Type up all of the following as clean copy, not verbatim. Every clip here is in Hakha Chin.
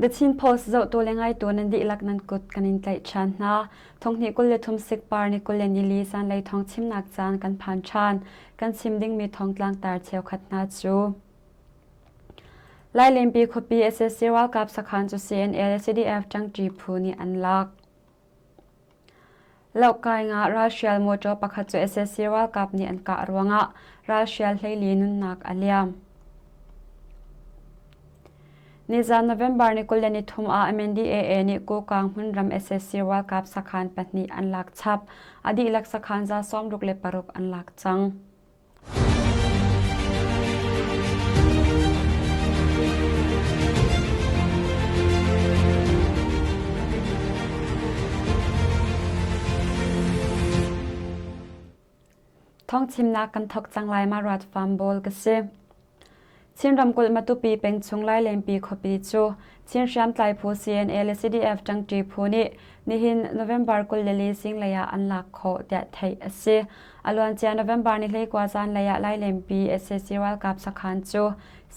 The Chin Post zohtu le ngaitu nan dihlak nan kut kan in tlaih ṭhan hna. Thonghnih 23 sikpar ni 24 zanlei thawng chimnak caan kan phan ṭhan. Kan chim dingmi thawngtlang tar cheukhat hna cu. Lailenpi khuapi SSC ralkap sakhan cu CNA le CDF ṭangṭi phu nih an lak. Lohkai nga ralhrial mawṭaw pakhat cu sac ralkap nih an kah ruangah ralhrial 14 nunnak a liam. Nizan November ni 23 ah MNDAA nih Kokang hmunram sac ralkap sakhan pahnih an lak chap. A dihlak sakhan 66 an lak cang. Thawngchimnak kan thawk cang lai ma ruat fam bawl ka si. Chin ramkulh Matupi peng chung Lailenpi khuapi cu Chin hriamtlai phu CNA le CDF ṭangṭi phu nih nihin November 24 zinglei ah an lak khawh tiah theih a si. A luancia November ni 19 zanlei ah Lailenpi sac ralkap sakhan cu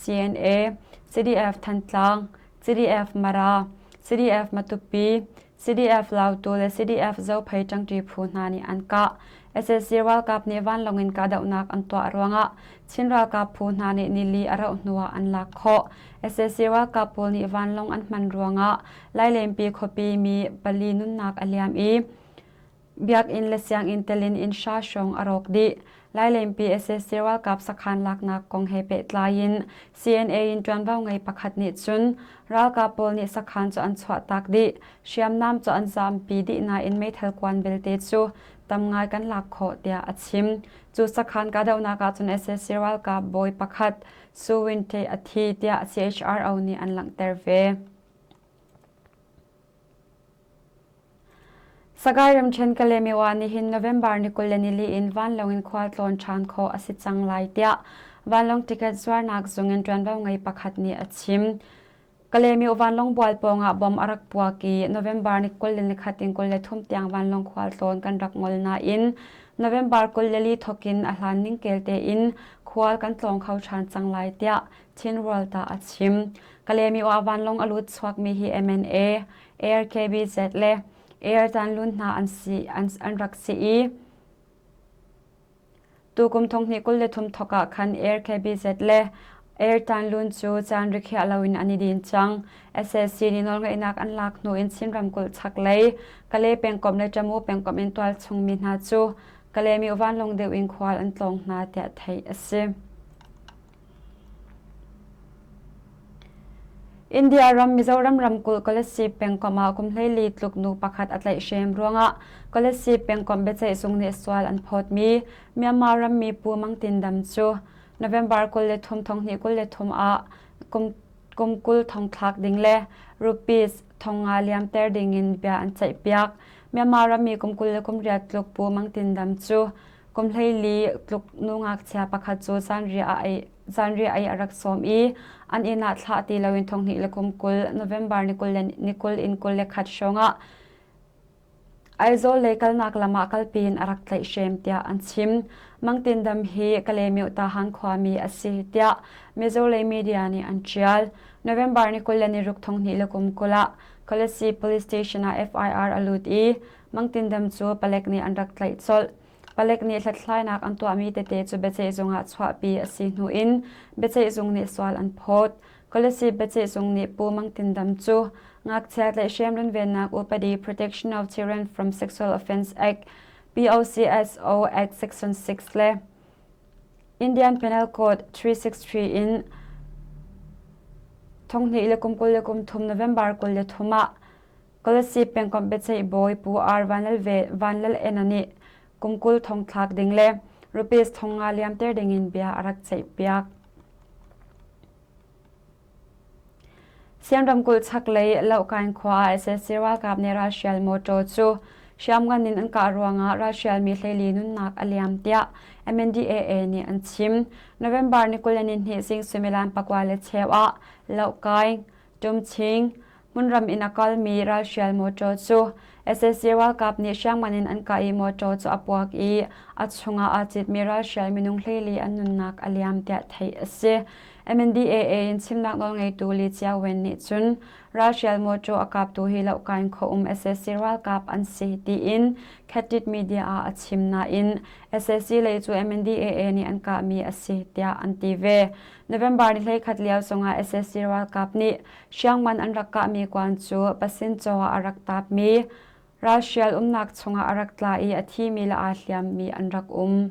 CNA, CDF Thantlang, CDF Mara, CDF Matupi, CDF Lautu le CDF Zophei ṭangṭi phu hna nih an kah. Sac ralkap nih vanlawng in kahdohnak an tuah ruangah Chin ralkap phu hna nih nili a rauh hnuah an lak khawh. Sac ralkap pawl nih vanlawng an hman ruangah Lailenpi khuapi mi pali nunnak a liam i Biakinn le sianginn telin inn hra hrawng a rawk dih. Lailenpi sac ralkap sakhan laknak kong he pehtlai in CNA in ṭuanvo ngei pakhat nih cun ralkap pawl nih sakhan cu an chuahtak dih. Hriamnam cu an zaampi dih nain meithal kuan belte cu tam ngai kan lak khawh tiah a chim. Cu sakhan kahdohnak ahcun sac ralkap bawi pakhat Su Win Htay a thi tiah CHRO nih an langhter ve. Sagaing ramṭhen Kalaymyo ah nihin November ni 24 in vanlawng in khualtlawn ṭhan khawh a si cang lai tiah vanlawng ticket zuarnak zung in ṭuanvo ngei pakhat nih a chim. Kalaymyo vanlawng bual pawngah bom a rak puak i November ni 21 in 23 tiang vanlawng khualtlawn kan rak ngol nain November 24 thawkin a hlan ning kel tein khual kan tlawng kho ṭhan cang lai tiah Chin World ah a chim. Kalaymyo ah vanlawng a lut chuakmi hi MNA, Air KBZ le Air Tanlun hna an si an, an rak si i tukum thonghnih 23 thawk ah khan Air KBZ le Air Tanlun cu caan rikhiah loin an i din cang. SAC nih nawlngeihnak an lak hnu in Chin ramkulh chaklei Kalay pengkomh le Tamu pengkomh in tualchung mi hna cu Kalaymyo vanlawng deuh in khual an tlawng hna tiah theih a si. India ram Mizoram ramkulh Kolasib pengkomh ah kum 14 tluk nu pakhat a tlaihhrem ruangah Kolasib pengkomh biaceihzung nih sual an phawtmi Myanmar rammi Pu Mang Tin Dam cu November 23 2023 ah kum kum 20 thongthlak ding le rupees 5,000 liamter dingin bia an ceihpiak. Myanmar rammi kum 20 le kum riat tluk Pu Mang Tin Dam cu Kum 14 tluk nu ngakchia pakhat cu zanriah ei a rak sawm i an inn ah thlah ti loin thonghnih le kum 20 November ni 20 le ni 20 in 21 hrawngah Aizawl lei kalnak lam ah kalpi in a rak tlaihhrem tiah an chim. Mangtin Dam hi Kalaymyo Tahan khuami a si tiah Mizo lei media nih an ṭial. November ni 20 le ni ruk thonghnih le kum 20 ah Kolasib Police Station ah FIR a lut i Mangtin Dam cu palek nih an rak tlaih colh. Palek nih hlathlainak an tuahmi tete cu biaceihzung ah chuahpi a si hnu in biaceihzung nih sual an phawt. Kolasib biaceihzung nih Pu Mang Tin Dam cu ngakchia tlaihhrem runvennak upadi Protection of Children from Sexual Offence Act POCSO Act Section 6 le Indian Penal Code 363 in thonghnih le kum 23 November 23 ah Kolasib pengkomh biaceih bawi Pu R. Vanlal Ena nih kum 20 thongthlak ding le rupees 5,000 liamter dingin bia a rak ceihpiak. Siam ramkulh chaklei Lohkain khua ah sac ralkap nih ralhrial motor cu hriamngan in an kah ruangah ralhrial mi 14 nunnak a liam tiah MNDAA nih an chim. November ni 22 zing suimilam pakua le cheu ah Lohkaing, Tumching, Hmunram in a kalmi ralhrial mawṭaw cu sac ralkap nih hriamngan in an kah i mawṭaw cu a puak i a chungah aa citmi ralhrial minung 14 an nunnak a liam tiah theih a si. MNDAA in chimnak nawlngeitu Li Chiawen nih cun ralhrial mawṭaw a kaptu hi lohkain khuaum sac ralkap an si tiin Khatit media ah a chim nain sac lei cu MNDAA nih an kahmi a si tiah an ti ve. November ni 11 lio zongah sac ralkap nih hriangman an rak kahmi kuan cu Pasincaw ah a rak tapmi ralhrial umnak chungah a rak tla i a thimi le aa hliammi an rak um.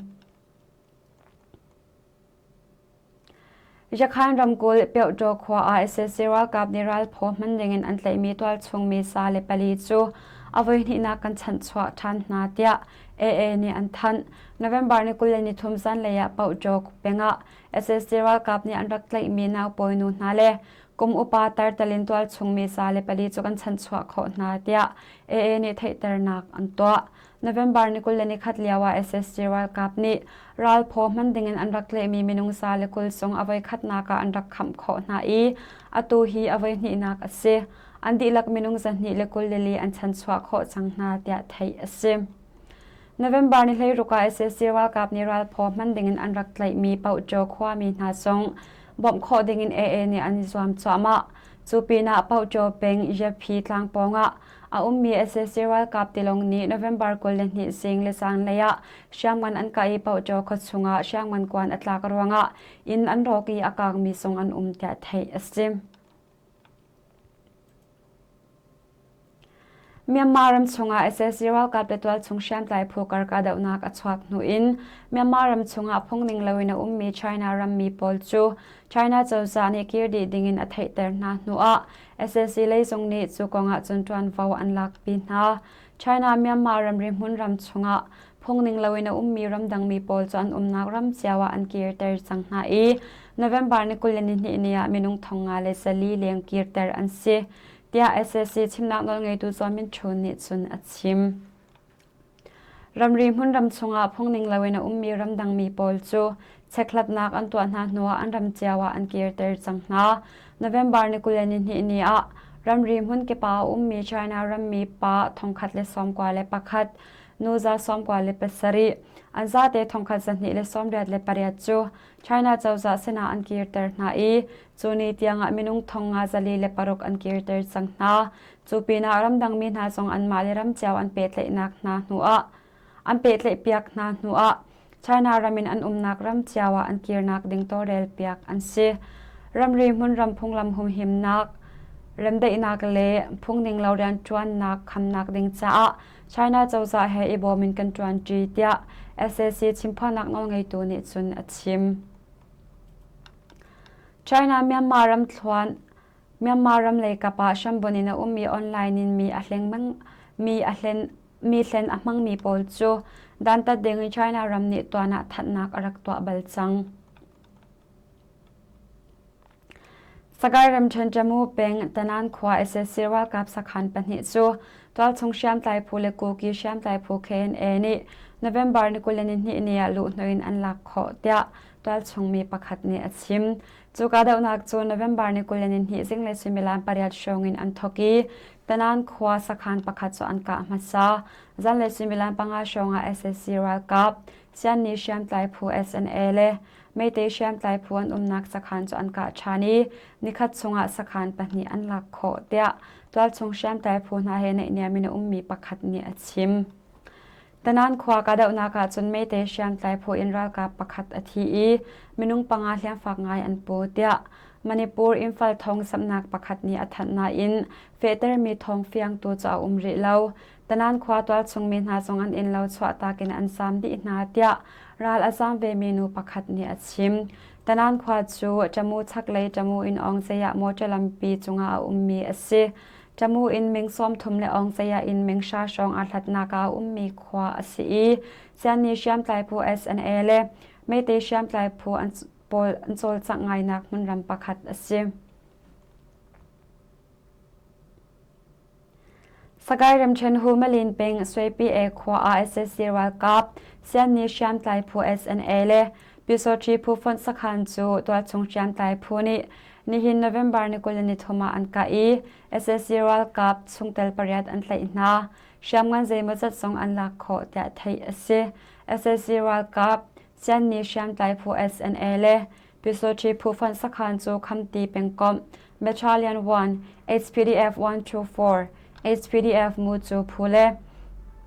Yakhan ramkulh Pyohtaw khua ah sac ralkap nih ralphaw hman dingin an tlaihmi tualchung mi sa le pali cu a voihnihnak kan chanhchuah ṭhan hna tiah AA nih an thanh. November ni 23 zanlei ah Pohtaw peng ah sac ralkap nih an rak tlaihmi naupawi nu hna le kum upa tartalin tualchung mi sa le pali cu kan chanhchuah khawh hna tiah AA nih theihternak an tuah. November ni 21 lio ah SSG ralkap nih ralphaw hman dingin an rak tlaihmi minung sa le 20 sung a voikhatnak ah an rak khamh khawh hna i atu hi a voihnihnak a si. An dihlak minung 224 an chanchuah khawh cang hna tiah theih a si. November ni 16 ah SSG ralkap nih ralphaw hman dingin an rak tlaihmi Pohṭaw khuami hna zong bawmh khawh dingin AA nih an i zuam cuahmah. Cu pinah Pohṭaw peng Yaphi tlang pawngah a ummi sac ralkap tilawng nih November 22 zing le zanlei ah hriamngan an kah i Pohṭaw khua chungah hriamngan kuan a tlak ruangah inn an rawk i a kaangmi zong an um tiah theih a si. Myanmar ram chungah sac ralkap le tualchung hriamtlai phu kar kahdohnak a chuak hnu in Myanmar ram chungah phungning loin a ummi China rammi pawl cu China cozah nih kir dih dingin a theihter hna hnuah sac lei zong nih cu kongah cun ṭuanvo an lakpi hna. China Myanmar ramri hmun ram chungah phungning loin a ummi ramdangmi pawl cu an umnak ram cio ah an kirter cang hna i November ni 22 ni ah minung 54 leng kirter an si, tiah sac chimnak nawlngeitu Zaw Min Htun nih cun a chim. Ramri hmun ram chungah phungning loin a ummi ramdangmi pawl cu chekhlatnak an tuah hna hnuah an ram cio ah an kirter cang hna. November ni 22 ni ah ramri hmun kip ah a ummi China rammi pa 1091, nu 97, an zate 1288 cu China cozah sinah an kirter hna i cu ni tiangah minung 5406 an kirter cang hna. Cu pinah ramdangmi hna zong anmah le ram cio an pehtlaihnak hna hnuah an pehtlaihpiak hna hnuah China ram in an umnak ram cio ah an kirnak ding tawlrelpiak an si. Ramri hmunram phunglam humhimnak, remdaihnak le phungninglo rianṭuannak khamnak ding caah China cozah he i bawm in kan ṭuanṭi tiah sac chimphuannak nawlngeitu nih cun a chim. China Myanmar ram thluan Myanmar ram leikap ah hrambon in a ummi online in mi a hleng mi a hlen mi hlen a hmangmi pawl cu dantat ding in China ram nih tuan ah thanhnak a rak tuah bal cang. Sagaing ramṭhen Tamu peng Tanan khua sac ralkap sakhan pahnih cu tualchung hriamtlai phu le Kuki hriamtlai phu KNA nih November ni 22 ni ah luhhnawh in an lak khawh tiah tualchung mi pakhat nih a chim. Cu kahdohnak cu November ni 22 zinglei suimilam pariat hrawng in an thawk i Tanan khua sakhan pakhat cu an kah hmasa. Zanlei suimilam panga hrawng ah sac ralkap Sianni hriamtlai phu SNA le Meitei hriamtlai phu an umnak sakhan cu an kah ṭhan i nikhat chungah sakhan pahnih an lak khawh tiah tualchung hriamtlai phu hna he naihniam in a ummi pakhat nih a chim. Tanan khua kahdohnak ah cun Meitei hriamtlai phu in ralkap pakhat a thi i minung panga hliamfak ngai an pu tiah Manipur Imphal thong samhnak pakhat nih a thanh nain fehtermi thawng fiangtu cu a um rih lo. Tanan khua tualchung mi hna zong an innlo chuahtak in an zaam dih hna tiah ral a zaam vemi nu pakhat nih a chim. Tanan khua cu Tamu chaklei Tamu in Awngzei ah mawṭaw lampi cungah a ummi a si. Tamu in meng 30 le Awngzei ah in meng hra hrawng aa hlatnak ah a ummi khua a si i Sianni hriamtlai phu SNA le Meitei hriamtlai phu an pawl an cawlcangh ngainak hmunram pakhat a si. Sagaing ramṭhen Humalin peng Swepi khua ah sac ralkap Sianni hriamtlai phu SNA le Pyusawṭhi phu fonh sakhan cu tualchung hriamtlai phu nih nihin November ni 23 ah an kah i sac ralkap chungtel pariat an tlaih hna. Hriamngan zeimawzat zong an lak khawh tiah theih a si. Sac ralkap Sianni hriamtlai phu SNA le Pyusawhti phufonh sakhan cu Khamti pengkomh Battalion 1, HPDF 124, HPDF Mucu phu le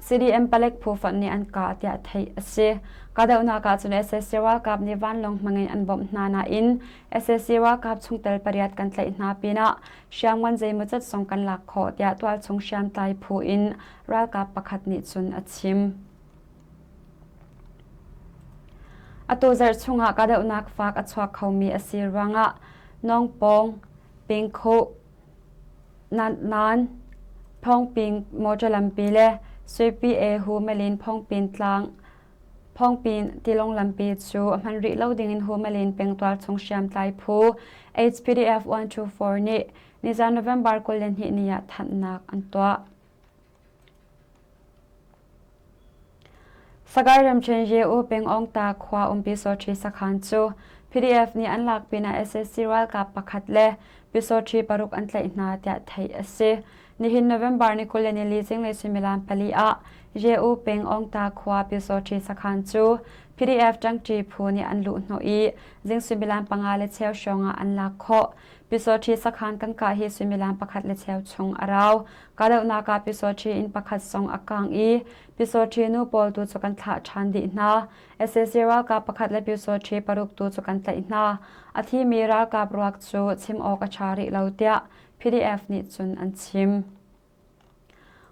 CDM palek phu fonh nih an kah tiah theih a si. Kahdohnak ah cun sac ralkap nih vanlawng hmangin an bawmh hna nain sac ralkap chungtel pariat kan tlaih hna pinah hriamngan zeimawzat zong kan lak khawh tiah tualchung hriamtlai phu in ralkap pakhat nih cun a chim. Atu zarh chungah kahdohnak fak a chuak khomi a si ruangah Nawngpawng, Pingkhuh, Nan Phongping mawṭaw lampi le Suipi Hu Malin Phongpin tlang Phongpin tilawng lampi cu hman rih lo dingin Hu Malin peng tualchung hriamtlai phu HPDF 124 nih nizan November 22 ni ah thanhnak an tuah. Sagaing ramṭhen Ye-U pengawngta khua umpi Sawṭhi sakhan cu PDF nih an lak pinah sac ralkap pakhat le Pyusawṭhi paruk an tlaih hna tiah theih a si. Nihin November ni 24 zinglei suimilam pali ah Ye-U pengawngta khua Pyusawṭhi sakhan cu PDF ṭangṭi phu nih an luhhnawh i zing suimilam panga le cheu hrawng ah an lak khawh. Pyusawṭhi sakhan kan kah hi suimilam pakhat le cheu chung a rau. Kahdohnak ah Pyusawṭhi inn pakhat zong a kang i Pyusawṭhi nu pawl tu cu kan thlah ṭhan dih hna. Sac ralkap pakhat le Pyusawṭhi paruk tu cu kan tlaih hna. A thimi ralkap ruak cu chim awk a ṭha rih lo tiah PDF nih cun an chim.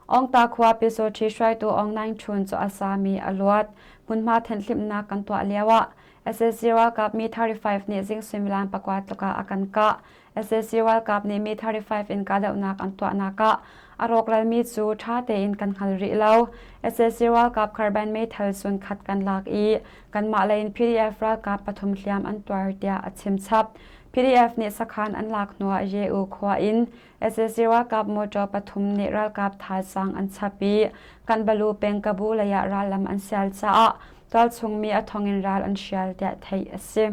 Ongta khua Pyusawṭhi hruaitu Aung Naing Htun cu a sami a luat. Hmunhma thenhhlimhnak kan tuah lioah sac ralkap mi 35 nih zing suimilam pakua tluk ah a kan kah. Sac ralkap nih mi 35 in kahdohnak an tuahnak ah a rawkralmi cu ṭha tein kan hngal rih lo. Sac ralkap carbine meithal sun khat kan lak i kanmah lei in PDF ralkap pathum hliam an tuar tiah a chim chap. PDF nih sakhan an lak hnuah Ye-U khua in sac ralkap motor pathum nih ralkap thazaang an chap i Kanbalu peng Kabu lei ah rallam an sial caah tualchung mi a thong in ral an hrial tiah theih a si.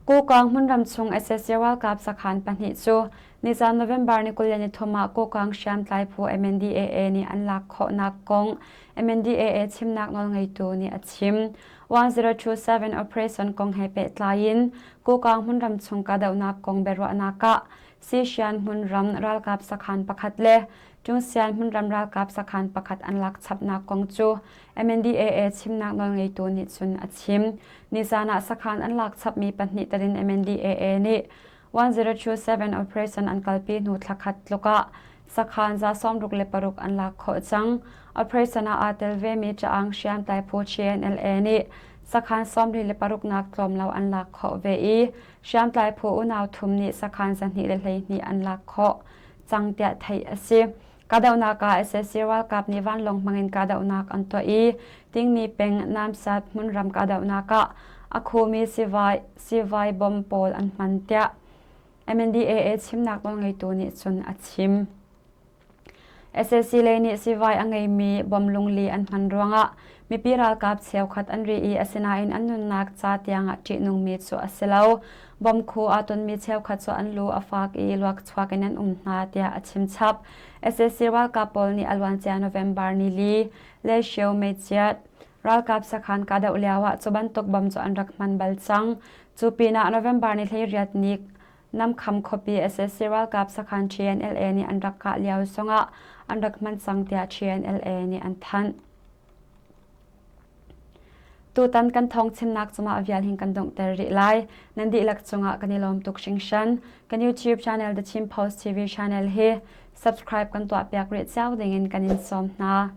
Kokang hmunram chung sac ralkap sakhan pahnih cu nizan November ni 23 ah Kokang hriamtlai phu MNDAA nih an lak khawhnak kong MNDAA chimnak nawlngeitu nih a chim. 1027 operation kong he pehtlai in Kokang hmunram chung kahdohnak kong biaruahnak ah Sishan hmunram ralkap sakhan pakhat le Tungsian hmunram ralkap sakhan pakhat an lak chapnak kong cu MNDAA chimnak nawlngeitu nih cun a chim. Nizan ah sakhan an lak chapmi pahnih telin MNDAA nih 1027 operation an kalpi hnu thla khat tluk ah sakhan za 66 an lak khawh cang. Operation ah aa tel vemi Caang hriamtlai phu CNLA nih sakhan 36 nak tlawm lo an lak khawh ve i hriamtlai phu unau thum nih sakhan 212 an lak khawh cang tiah theih a si. Kahdohnak ah sac ralkap nih vanlawng hmangin kahdohnak an tuah i Tingni peng Namsat hmunram kahdohnak ah a khumi sivai, sivai bom pawl an hman tiah MNDAA chimnak nawlngeitu nih cun a chim. Sac lei nih sivai a ngeimi bom lungli an hman ruangah mipi ralkap cheukhat an ri i asinain an nunnak ca tiangah ṭihnungmi cu a si lo. Bom khu aa tonmi cheukhat cu an lu a fak i luakchuak in an um hna tiah a chim chap. Sac ralkap pawl nih a luancia November nili Leshio Meichiat ralkap sakhan kahdoh lioah cu bantuk bom cu an rak hman bal cang. Cu pinah November ni 18 ni Namkham khuapi sac ralkap sakhan TNLA nih an rak kah lio zongah an rak hman cang tiah TNLA nih an thanh. Tutan kan thawng chimnak cungah vial hin kan donghter rih lai. Nan dihlak cungah kan i lawm tuk hringhran. Kan YouTube channel The Chin Post TV channel hi subscribe kan tuah piak rih cio dingin kan in sawm hna.